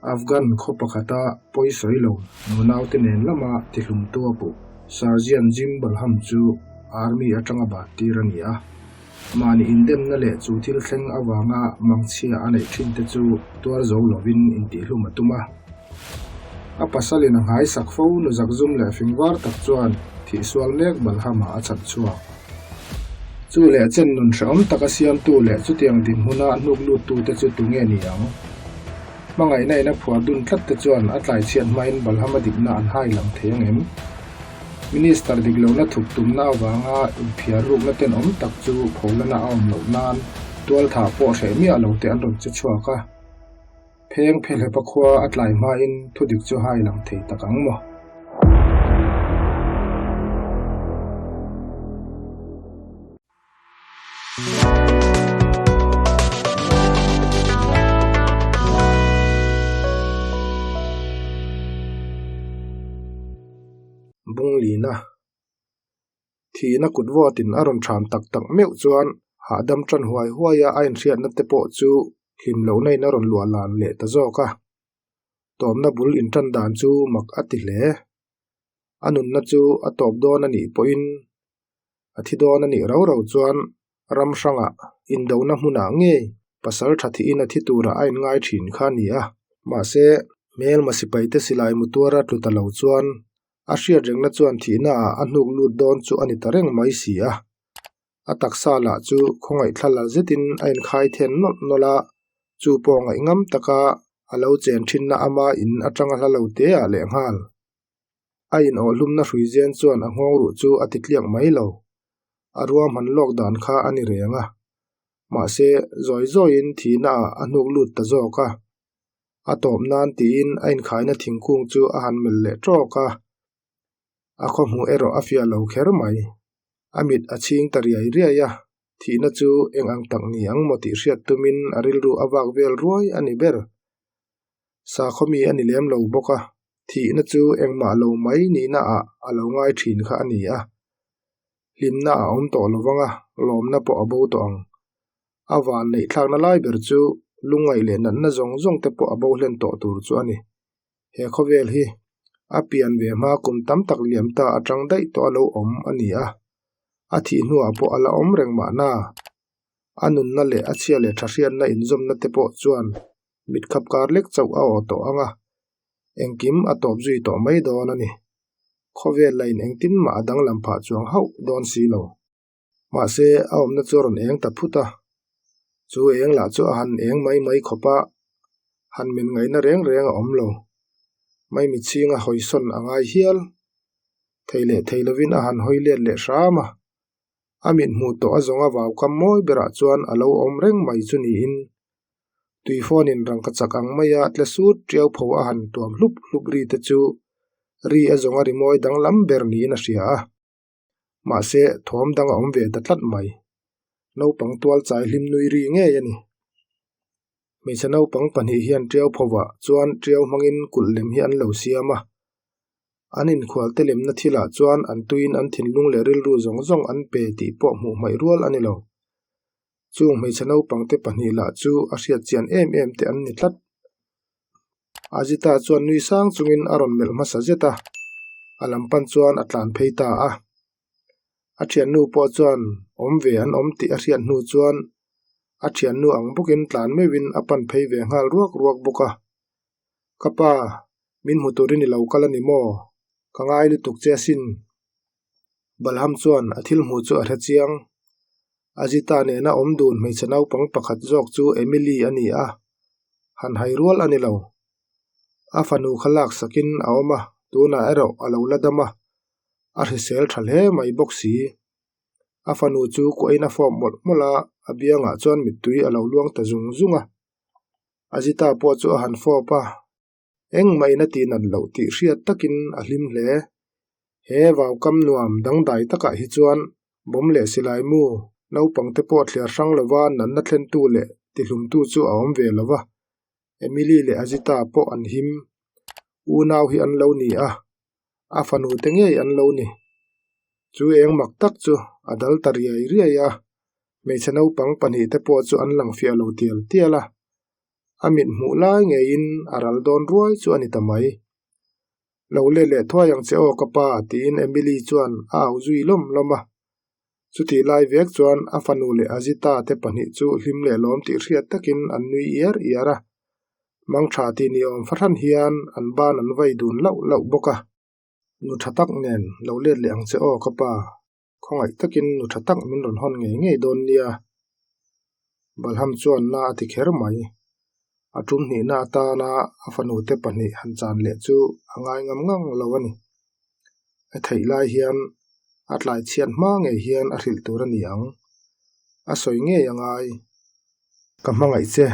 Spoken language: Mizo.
Afghan khaw pakhata pawisawi lo nunaute nen lama tihlumtu a puh Sergeant Jim Balham chu Army atanga bat tir a ni a. Mahni indemna leh chu thil thleng avanga mangchhia a neih thin te chu tuar zo lovin intihlum a tum a. A pasalin a nghaisak fo nu zakzum leh fingvar tak chuan thihsual mek Balhama a chhan chhuak. Chu leh chen nun hrehawm taka siamtu leh chutiang dinhmuna hnuk luttute chu tunge ni ang? Hmangaihna in a phuar dun tlat te chuan a tlaichhiat hmain Balhama dikna an hai lang thei ang em? Minister dik lohna thup tumna avanga inphiar rukna tenawm tak chu pholana a awm loh nan tualthah pawh hreh miah lo te an rawn che chhuak a. Pheng Phehlepa khua a tlai hmain thudik chu hai lang thei tak ang maw? Bunglina Thihna kut vawtin a rawn ṭham tak tak meuh chuan hahdam ṭan huai huai a a inhriatna te pawh chu hlim lohna in a rawn luah lan leh ta zawk a. Tawmna bul inṭan dan chu mak a ti hle. A nunna chu a tawp dawn a nih pawhin a thi dawn a nih rau rau chuan ram hrangah indona hmunah ngei pasal tha thihin a thi turah a inngai thin kha a ni a. Mahse, hmelma sipaite silai mu tuara tlu ta lo chuan a hriat rengna chuan thihna ah a hnuk lut dawn chu a ni ta reng mai si a. A taksa lah chu khawngaih thla la zetin a inkhai then nawlh nawlh a, chu pawh ngaihngam taka a lo chen thinna ama in atanga hla lo te ah lehnghal. A inawhhlumna hrui zen chuan a nghawng ruh chu a ti tliak mai lo. A ruahman lawk dan kha a ni reng a. Mahse, zawi zawiin thihna ah a hnuk lut ta zawk a. A tawp nan tiin a inkhaina thingkung chu a han melh leh tawk a. A khawhmuh erawh a fiah lo kher mai. A mit a chhing ta riai riai a, thihna chu eng ang tak ni ang maw tih hriat tumin a rilru a vak vel ruai a ni ber. Sakhawmi a ni lem lo bawk a, thihna chu engmah lo mai nihna ah a lo ngai thin kha a ni a. Hlimna a awm tawh lo vang a, lawmna pawh a bo tawh ang. A van neih thlakna lai ber chu lungngaih leh natna zawng zawng te pawh a bo hlen tawh tur chu a ni. He khawvel hi a pian ve hma kum tam tak liam ta atang daih tawh a lo awm a ni a, a thih hnuah pawh a la awm reng mahna. A nunna leh a chhia leh tha hriatna inzawmna te pawh chuan mit khap kar lek chauh a aw tawh ang a, engkim a tawp zui tawh mai dawn a ni. Khawvel lain engtin mah a danglam phah chuang hauh dawn si lo. Mahse, a awmna chu a rawn eng ta phut a, chu eng lah chu a han eng mai mai khawp a, han men ngaihna reng reng a awm lo. Maimi chhinga hawisawn a ngai hial. Thei leh thei lovin a han hawi let leh hram a, a mit hmuh tawh a zawnga vaukam mawi berah chuan a lo awm reng mai chu niin tui phone in rangka chak ang maia tle sut tiau pho a han tuam hlup hlup ri te chu ri a zawnga rimawi danglam ber niin a hria a. Mahse, thawm dang a awm ve ta tlat mai. Naupang tual chai hlim nui ri ngei a ni. Hmeichhe naupang pahnih hian tiau phovah chuan tiau hmangin kulh lem hi an lo siam a. An inkhualte lemna thilah chuan an tuiin an thinlung leh rilru zawng zawng an pe tih pawh hmuh hmaih rual a ni lo. Chung hmeichhe naupangte pahnih lah chu a hriat chian em em te an ni tlat. Ajita chuan nui sang chungin a rawn melh hmasa zet a, a lam pan chuan a tlan phei ta a. A thiannu pawh chuan awm ve an awm tih a hriat hnu chuan a thiannu ang bawkin tlan meuhin a pan phei ve nghal ruak ruak bawk a. Ka pa, min hmu turin i lo kal a ni maw? Ka ngai lutuk che asin. Balham chuan a thil hmuh chu a hre chiang. Ajita nena awm dun hmeichhe naupang pakhat zawk chu Emily a ni a, han hai rual a ni lo. A fanu kha lak sakin a awm a, tunah erawh a lo la dam a, a hrisel tha hle mai bawk si. A fanu chu kuahin a fawp mawlh mawlh a, a biangah chuan mittui a lo luang ta zung zung a. Ajita pawh chu a han fawp a, Engmah in a tihnat loh tih hriat takin a hlim hle. He vaukam nuam dangdai takah hi chuan bawm leh silai mu naupang te pawh thliar hrang lova natna thlentu leh tihlumtu chu a awm ve lo va, Emily leh Ajita pawh an him. Unau hi an lo ni a, a fanu te ngei an lo ni. Chu eng mak tak chu a dal ta riai riai a, hmeichhe naupang pahnih te pawh chu an lang fiah lo tial tial a. A mit hmuh lai ngeiin a ral dawn ruai chu a ni ta mai. Lo let leh thuai ang che aw ka pa tiin Emily chuan a au zui lawm lawm a. Chutih lai vek chuan a fanu leh Azita te pahnih chu hlim leh lawm tih hriat takin an nui iar iar a. Mangtha tih ni awm fahran hian an ban an vai dun lauh lauh bawk a. Nu tha tak nen lo let leh ang che aw ka pa. Khawngaih takin nu tha tak min rawn hawn ngei ngei dawn nia. Balham chuan na a ti kher mai. A tum hnihna atana a fanute pahnih han chan leh chu a ngai ngam ngang lo a ni. A theih lai hian a tlai chhiat hma ngei hian a hrilh tur a ni ang. A sawi ngei a ngai. Ka hmangaih che.